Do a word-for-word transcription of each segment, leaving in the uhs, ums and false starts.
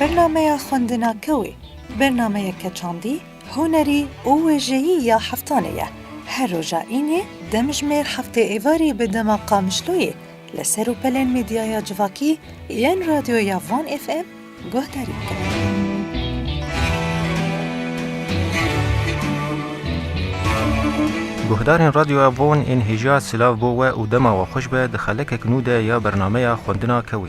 Bernameya xwendina kewê, bernameyeke çandî, hunerî û wêjeyî ya heftanê ye. Her roja înê demjimêr heftê êvarî bi dema Qamişloyê li ser û pelên medyaya civakî yên Radyoya Van F M guhdarî bikin. Guhdarên Radyoya Von ên hêja silav bo we û dema we xweş be di xelekek nû de ya bernameya xwendina kewê.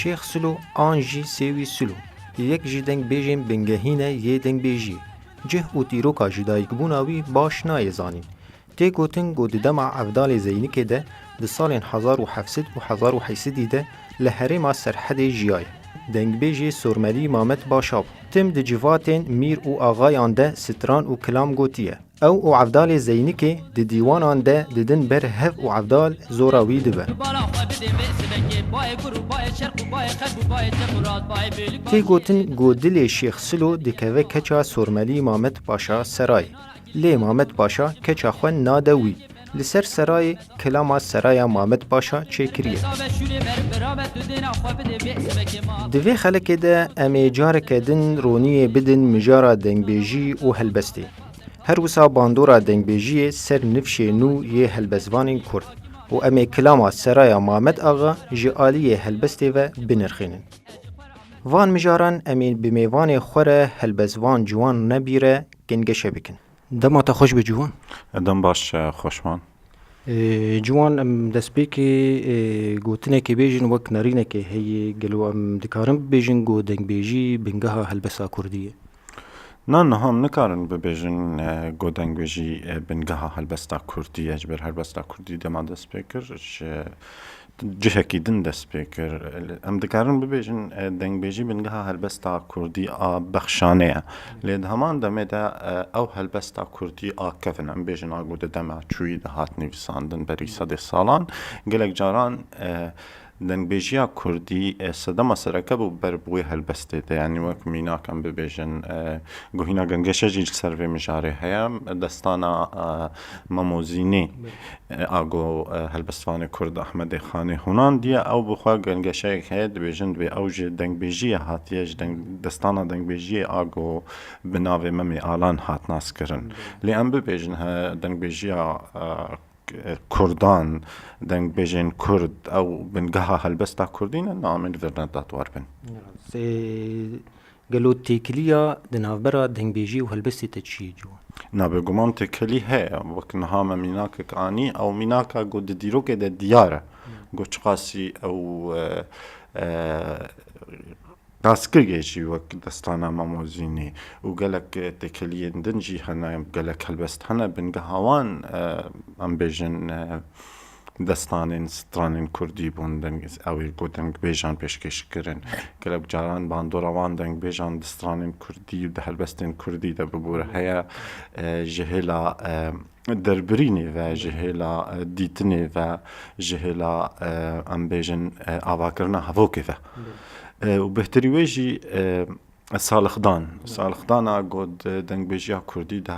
Şêx Silo an jî Sêwî Silo, yek ji dengbêjên bingehî ne yê dengbêjiyê. Cih û dîroka jidayikbûna wî baş nayê zanîn. Tê gotin ku di dema Evdalê Zeynikê de, di salên hezar û heft sed û hezar û heşt sedî de li herêma Serhedê jiyaye. Dengbêjê Sormelî Mamet Paşa bû. Tim di civatên mîr û axayan de stran û kilam gotiye. Ew û Evdalê Zeynikê di dîwanan de didin ber hev û Evdal zora wî dibe. Tê gotin ku dilê Şêx Silo dikeve keça Sormelî Mamet Paşa Serayê. Lê Mamet Paşa keça xwe nade wî. Li ser serayê kilama seraya Mamet Paşa çêkiriye. Di vê xelekê de em ê careke din roniyê bidin mijara dengbêjî û helbestê. Her wisa bandora dengbêjiyê ser nifşê nû yê helbestvanên Kurd û em ê kilama seraya Mamet Axa ji aliyê helbestê ve binirxînin. Van mijaran em ê bi mêvanê xwe re helbestvan Ciwan Nebî re gengeşe bikin. Dema te xweş be Ciwan. Dem baş, e, xweşman. E, Ciwan, em destpêkê, e, gotinekê bêjin wek nerînekê heye. Gelo em dikarin bibêjin ku dengbêjî bingeha helbesta kurdî ye? Na, niha em nikarin bibêjin, e, ku dengbêjî, e, bingeha helbesta kurdî ye. Ji ber helbesta kurdî dema dest pê kir, ji cihekî din dest pê kir. Em dikarin bibêjin, e, dengbêjî bingeha helbesta kurdî a bexşanê ye. Lê di heman demê de, e, ew helbesta kurdî a kevin, em bêjin a ku di dema çûyî de hat nivîsandin berî sedê salan, gelek caran, e, dengbêjiya kurdî, e, sedema sereke bû ber bi wê helbestê de. Yanî wek mînak em bibêjin, e, Guhîna gengeşe jî li ser vê mijarê heye. Destana, e, Memo Zînê, e, a ku, e, helbestvanê Kurd Ehmedê Xanê hûnandiye, ew bi xwe gengeşeyek heye, dibêjin divê ew ji dengbêjiyê hatiye, ji deng-, destana dengbêjiyê a ku bi navê Memê Alan hat naskirin. Lê em bibêjin, he, dengbêjiya, e, Kurdan, dengbêjên Kurd, ew bingeha helbesta Kurdî ne, na em ê li vir ne datwar bin. Sê Gelo têkiliya di navbera dengbêjî û helbestê te çi ye, Ciwan? Na, bêguman têkilî heye. Wek niha me mînakek anî, ew mînaka ku di dîrokê de diyar e. Hmm. Ku çiqasî ew, e, e, taskirgê jî wek destana Memo Zînê û gelek, e, têkiliyên din jî hene, gelek helbest hene, bingeha wan, e, em bêjin, e, destanên stranên kurdî bûn, deng-, ew ê ku dengbêjan pêşkêş kirin. Gelek caran bandora wan dengbêjan di stranên kurdî û di helbestên kurdî de bibûre heye, e, ji hêla, e, derbirînê ve, ji hêla, e, dîtinê ve, ji hêla, e, em bêjin, e, avakirina hevokê ve. E, û bêhtirî wê jî, e, Salixdan. Salixdana ku di dengbêjiya kurdî de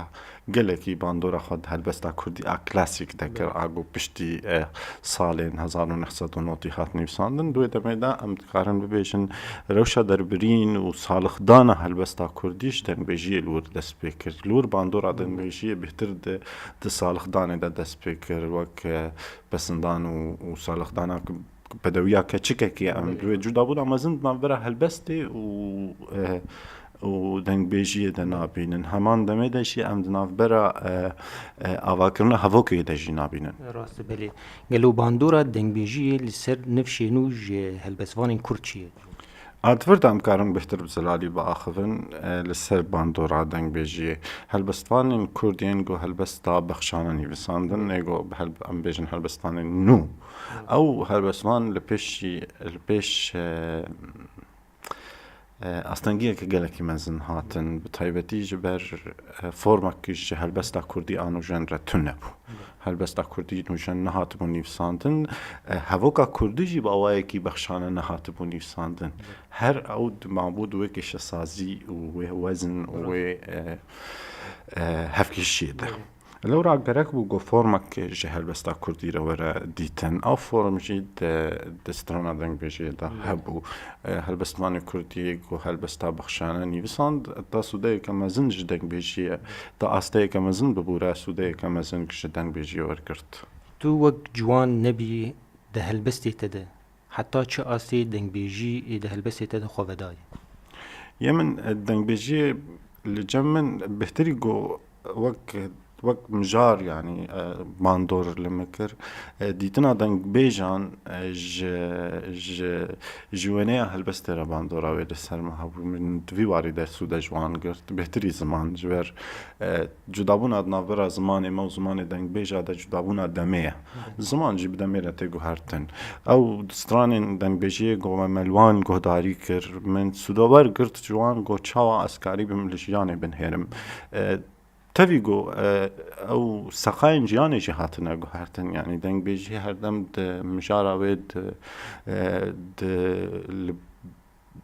gelekî bandora xwe di helbesta kurdî a klasîk de kir, a ku piştî, e, salên hezar û neh sed û notî hat nivîsandin. Di wê demê de em dikarin bibêjin rewşa derbirîn û salixdana helbesta kurdî ji dengbêjiyê li wir dest pê kir. Li wir bandora dengbêjiyê bêhtir di, di salixdanê de dest pê kir, wek, e, pesindan û, û salixdana ku bedewiya keçikekê em di wê cudabûna mezin di navbera helbestê û, e, û dengbêjiyê de nabînin. Heman demê de jî em di navbera, e, e, avakirina hevokê de jî nabînin. Rast e, belê. Gelo bandora dengbêjiyê li ser nifşên nû ji helbestvanên kurd çi ye? A di vir de em karin bêhtir bi zelalî biaxivin, e, li ser bandora dengbêjiyê. Helbestvanên kurd yên ku helbesta bexşane nivîsandin, ê ku bi helb-, em bêjin helbestvanên nû. Ew helbestvan li pêşî, li pêş, e, e, astengiyeke gelekî mezin hatin, bi taybetî ji ber, e, formek ji helbesta kurdî a nûjen re tune bû. Helbesta kurdî nûjen nehatibû nivîsandin, e, hevoka kurdî jî bi awayekî bexşane nehatibû nivîsandin. Her ew di mabû di wê kêşesazî û wê wezin û wê, e, e, hevkêşiyê de. Lewra gerek bû ku formek ji helbesta kurdî re were dîtin. Ew form jî di, di strana dengbêjiyê de hebû. E, helbestvanê kurdî ku helbesta bexşane nivîsand, da sûdeyeke mezin ji dengbêjiyê, da asteyeke mezin bibûre, sûdeyeke mezin ji dengbêjiyê wergirt. Tu wek ciwan nebî di helbestê te de, heta çi astê dengbêjî ê di helbestê te de xwe vedayê? Yê min, e, dengbêjiyê li cem min bêhtirî ku wek, wek mijar, yanî, e, bandor li min kir. E, dîtina dengbêjan, e, ji, ji, ji wêneya helbestê re bandora wê li ser min hebû. Min di vî warî de sûde ji wan girt. Bêhtirî ziman ji ber, e, cudabûna di navbera zimanê me û zimanê dengbêja de cudabûna demê ye. Ziman jî bi demê re tê guhertin. Ew stranên dengbêjiyê ku me li wan guhdarî kir, min sûde wergirt ji wan ku çawa ez karî bim li jiyanê binihêrim. E, tevî ku, e, ew seqayên jiyanê jî hatine guhertin. Yanî dengbêjî herdem di mijara wê di, e, di, li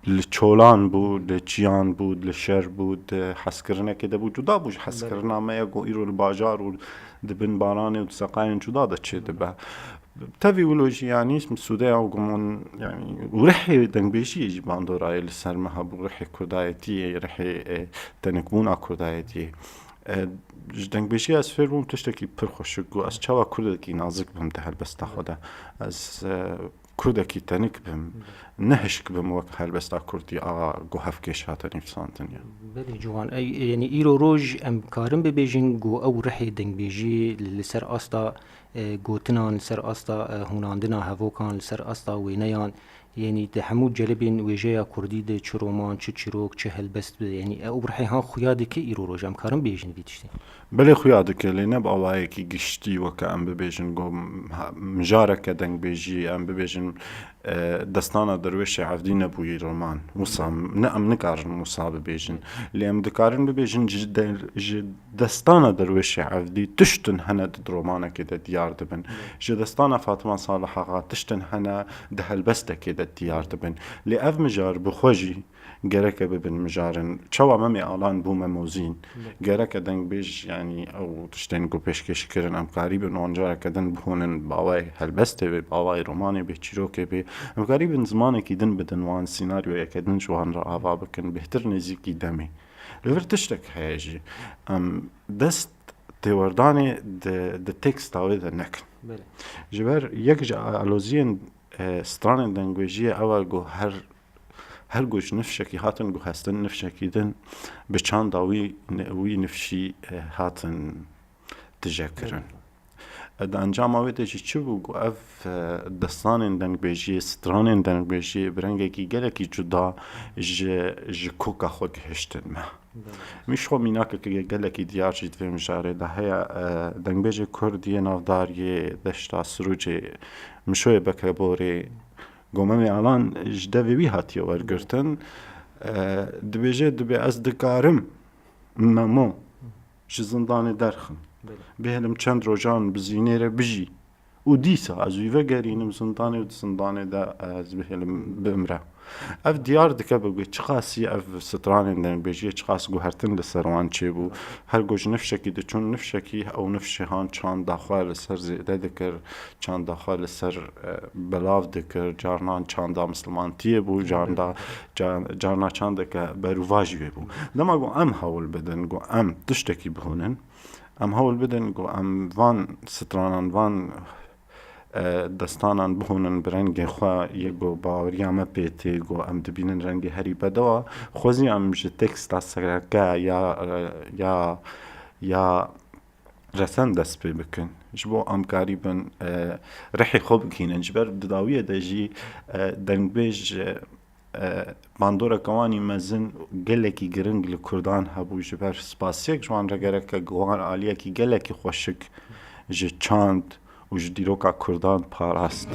li çolan bû, li çiyan bû, li şer bû, di hezkirinekê de bû. Cuda bû ji hezkirina me ye ku îro li bajar û di bin baranê û di seqayên cuda de çêdibe. Tevî wilo jî, yanî, sûdeya û guman, yanî, û rihê dengbêjiyê jî bandorayê li ser me hebû, rihê kurdayetiyê, rihê, e, tenikbûna kurdayetiyê. E, ji dengbêjiyê ez fêr bûm tiştekî pir xweşik ku ez çawa kurdekî nazik bim di helbesta xwe de. Ez, e, kurdekî tenik bim, ne hişk bim wek helbesta kurdî a ku hevkêş hate nivîsandin ya. Belê ciwan, ey, yanî îro roj em karin bibêjin ku ew rihê dengbêjî li ser asta, e, gotinan, li ser asta, e, hûnandina hevokan, li ser asta wêneyan, yanî di hemû celibên wêjeya kurdî de çi roman, çi çîrok, çi helbest be, yanî ew rihê han xuya dike îro roj em karin bêjin vî tiştê. Belê xuya dike, lê ne bi awayekî giştî weke em bibêjin ku ha-, mijareke dengbêjî, em bibêjin, e, destana Derwêşê Evdî nebûyî roman. Wisa ne em nikarin wisa bibêjin. Lê em dikarin bibêjin ji de-, ji destana Derwêşê Evdî tiştin hene di romanekê de diyar dibin. Ji destana Fatima Salih Axa tiştin hene di helbestekê de diyar dibin. Lê ev mijar bi xwe jî gereke bibin mijarin. Çawa Memê Alan bû Mem Ozîn? Gereke dengbêj, yanî ew tiştên ku pêşkêş kirin, em karîbin wan careke din bihûnin, bi awayê helbestê bê, bi awayê romanê bê, çîrokê bê. Em karîbin zimanekî din bidin wan, sînaryoyeke din ji wan re ava bikin, bêhtir nêzîkî demê. Li vir tiştek heye jî. Em dest têwerdanê di, di teksta wê de nekin. Belê. Ji ber yek ji aloziyên, e, stranên dengbêjiyê ew e ku her Her ku ji nifşekî hatin guhestin, nifşekî din bi çanda wî, wî nifşî, e, hatin tije kirin. E, di encama wê de jî çi bû ku ev, e, destanên dengbêjiyê, stranên dengbêjiyê bi rengekî gelekî cuda ji, ji koka xwe gihiştin me. Min ji xwe mînakeke gelekî diyar jî di vê mijarê de heye, e, dengbêjê kurd yê navdar yê deşta Sirûcê Mişoyê Bekeborê, Gomemê Alan ji devê wî hatiye wergirtin. E, dibêje, dibê ez dikarim Memo ji zindanê derxim. Belê. Bihêlim çend rojan bi zînê re bijî. Û dîsa ez wî vegerînim zindanê û di zindanê de ez bihêlim bimre. Ev diyar dike bi çiqasî ev stranên dengbêjiyê çiqas guhertin li ser wan çêbû. Her ku ji nifşekî diçûn nifşekî, ew nifşê han çanda xwe li ser zêde dikir, çanda xwe li ser, e, belav dikir, carnan çanda mislimantiyê bû, carna, ca-, carna çandeke berûvajî wê bû. Dema ku em hewl bidin, ku em tiştekî bihûnin, em hewl bidin, ku em van stranan, van, e, destanan bihûnin bi rengê xwe yê ku baweriya me pê tê, ku em dibînin rengê herî bedewa, xwezî em ji teksta sereke ya, ya, ya resen dest pê bikin. Ji bo em karîbin, e, rihê xwe bigihînin. Ji ber di dawiyê de jî, e, dengbêj, e, bandoreke wanî mezin gelekî giring li Kurdan hebû. Ji ber spasiyek ji wan re gereke ku wan aliyekî gelekî xweşik ji çand û ji dîroka Kurdan parast.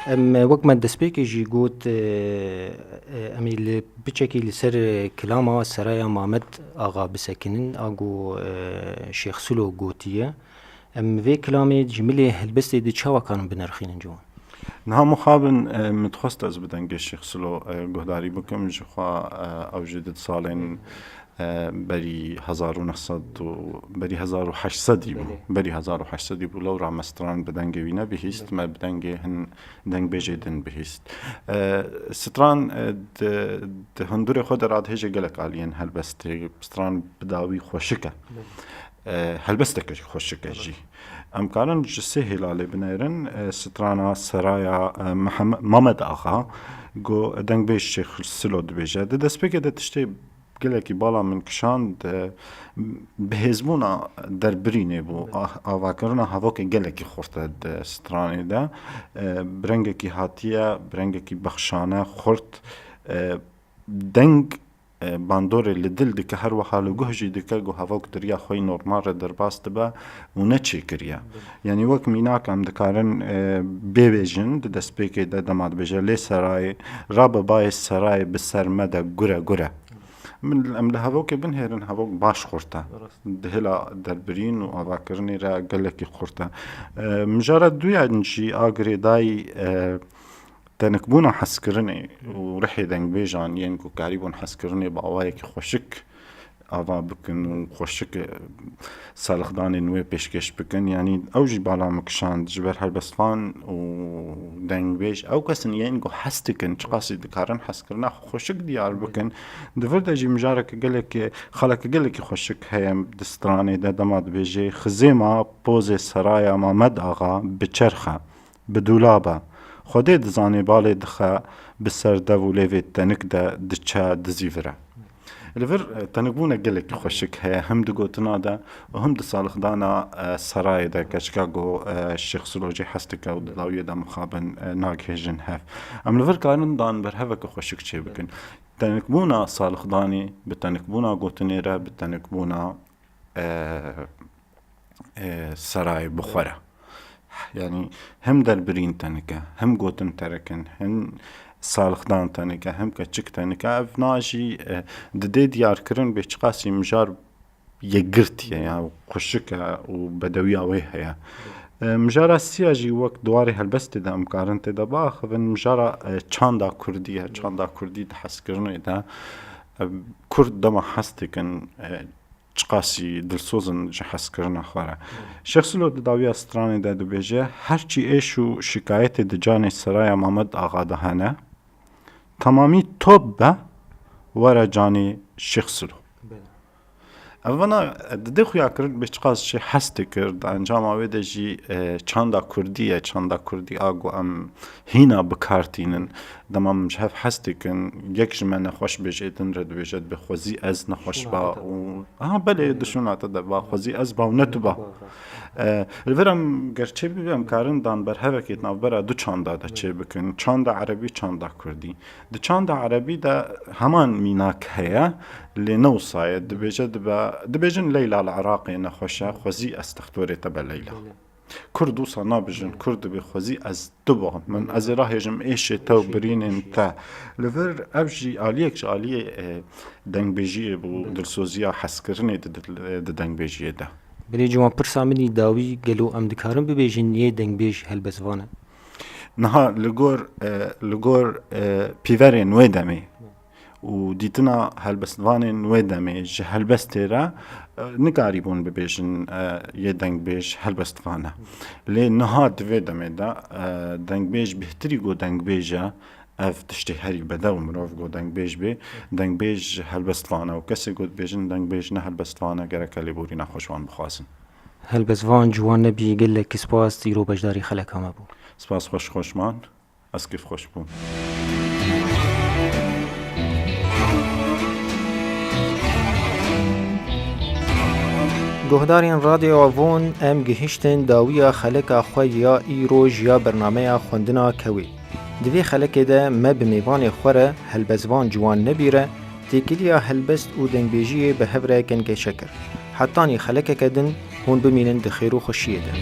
Em, wek me destpêkê jî got, e, e, em ê li piçekî li ser, e, kilama Seraya Mamed Axa bisekinin, a ku, e, Şêx Silo gotiye. Em vê kilamê ji milê helbestê di çawa karin binerxînin ciwan? Niha mixabin, e, min dixwest ez bi dengê Şêx Silo, e, guhdarî bikim, ji xwe, e, ew jî di salên, e, berî hezar û neh sed û berî hezar û heşt sedî bû. Belê. Berî hezar û heşt sedî bû, lewra me stran bi dengê wî nebihîst, Belê. me bi dengê hin dengbêjê din bihîst. E, stran, e, di, di hundurê xwe de radihêje gelek aliyên helbestê, stran bi dawî xweşik e. Belê. E, helbesteke xweşik e Belê. jî. Em karin ji sê hêla lê binêrin, e, strana Seraya, e, Mehem-, Mamed Axa, ku dengbêj Şêx Silo dibêje. Di destpêkê de tiştê gelekî bala min kişand, e, bihêzbûna derbirînê bû. A-, avakirina hevokê gelekî xurt e di stranê de. E, bi rengekî hatiye, bi rengekî bexşane, xurt, e, deng, e, bandorê li dil dike, her wiha li guh jî dike, ku hevok di riya xwe yî normal re derbas dibe û ne çêkiriye. Belê. Yanî wek mînak em dikarin, e, bêbêjin, di destpêkê de dema dibêje, lê serayê, rabe bayê serayê bi ser me de gure gure. Min, em li hevokê binhêrin, hevok baş xurt e. Rast. Di hêla derbirîn û avakirinê re gelekî xurt e. E, mijara duyan jî a girêdayî, e, tenikbûna hezkirinê û rihê dengbêjan yên ku karîbûn hezkirinê bi awayekî xweşik ava bikin û xweşik, e, salixdanên wê pêşkêş bikin. Yanî ew jî bala min kişand ji ber helbestvan û dengbêj. Ew kesin yên ku hez dikin, çiqasî dikarin hezkirina xwe xweşik diyar bikin. Di vir de jî mijareke gelekî, xaleke gelekî xweşik heye di stranê de, dema dibêje, xizêma pozê seraya Mamed Axa bi çerx e. Bi dûlab e. Xwedê dizanê balê dixe bi ser dev û lêvê tenik de diçe dizîvire. Li vir, e, tenikbûne gelekî xweşik heye, him di gotina de û him di salixdana, e, serayê de, keçika ku, e, Şêx Silo jî hez dike û di dawiyê de mixabin, e, nagihêjin hev. Em li vir karin dan berheveke xweşik çêbikin. Tenikbûna salixdanê bi tenikbûna gotinê re, bi tenikbûna, e, e, serayê bi xwe re. Yanî him derbirîn tenik e, him gotin tenik in, him salixdan tenik e, him keçik tenik e. Ev na jî, e, didê diyarkirin bê çiqasî mijar yekgirtî ye, ya xweşik e û bedewiya wê heye. E, mijara siya jî wek di warê helbestê de em karin tê de biaxivin, mijara, e, çanda kurdî ye. Çanda kurdî di hezkirinê de, e, kurd dema hez dikin, e, çiqasî dilsoz in ji hezkirina xwe re. Şêx Silo di dawiya stranê de dibêje, her çi êş û şikayetê di canê Seraya Mamed Axa de hene, temamî top be, were canê Şêx Silo. Belê. Ev vana, e, didê xuyakirin bê çiqas jê hez dikir, di encama wê de jî, e, çanda kurdî ye, çanda kurdî a ku em hîna bi kar tînin. Dema em ji hev hez dikin, yek ji me nexweş bêje, din re dibêje, dibê xwezî ez nexweş ba Şûna te de. û, aha, belê, Belê. di şûna te de ba, xwezî ez ba û ne tu ba. Ba, rast. E, li vir em ger çê bibe, em karin dan berhevekê di navbera du çanda de Belê. çê bikin. Çanda erebî, çanda kurdî. Di çanda erebî de heman mînak heye, lê ne wisa ye. Dibêje dibe, dibêjin Leyla li Iraqê nexweş e, xwezî ez textorê te be Leyla. Belê. Kurd wisa nabijin, Belê. Kurd dibê xwezî ez tu bim. Min, ez ê rahêjim êşê te û Êşê, birînên êşê. te. Li vir ev jî aliyek ji aliyê, e, dengbêjiyê bû, Belê. dilsoziya hezkirinê di, di, di dengbêjiyê de. Belê ciwan, pirsa min î dawî, gelo em dikarin bibêjin yê dengbêj helbestvan e? Niha li gor, e, li gor, e, pîverên wê demê û dîtina helbestvanên wê demê ji helbestê re, e, nikarîbûn bibêjin, e, yê dengbêj helbestvan e. Lê niha di vê demê de, e, dengbêj bêhtirî ku dengbêj e, ev tiştê herî bedew mirov ku dengbêj bê, dengbêj helbestvan e û kesê ku dibêjin dengbêj ne helbestvan e, gereke lêborîna xwe ji wan bixwazin. Helbestvan Ciwan Nebî, gelek spas, îro beşdarî xeleka me bû. Spas xweş, xweşman. Ez kêfxweş bûm. Guhdarên Radyo Avon, em gihiştin dawiya xeleka xwe ya îroj ya bernameya xwendina kewê. Di vê xelekê de me bi mêvanê xwe re helbestvan Ciwan Nebî re têkiliya helbest û dengbêjiyê bi hev re gengeşe kir. Hetanî xelekeke din hûn bimînin di xêr û xweşiyê de.